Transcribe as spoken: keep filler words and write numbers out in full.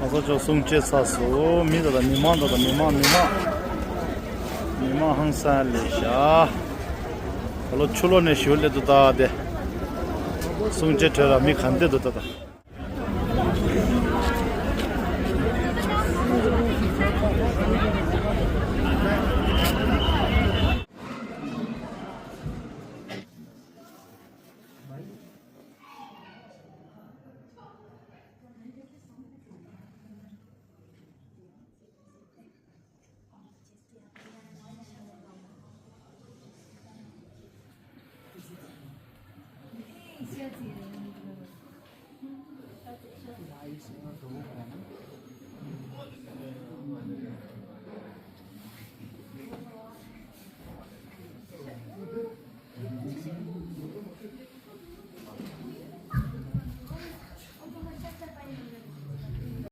ང་ཚོ་ཕྱོགས་སྲུང་བྱེད་ས་སུ་མི་ད་ད་མི་མང་ད་ད་མི་མང་མི་མང་། མི་མང་ཧང་སང་ལས་ཤ། ད་ལོ་ཆུ་ལོག་ནས་ཞུ་སླེབས་འདུག་ད་དེ། སྲུང་བྱེད་གྲོལ་ལ་མི་ག་འདྲ་འདུག་ད་ད།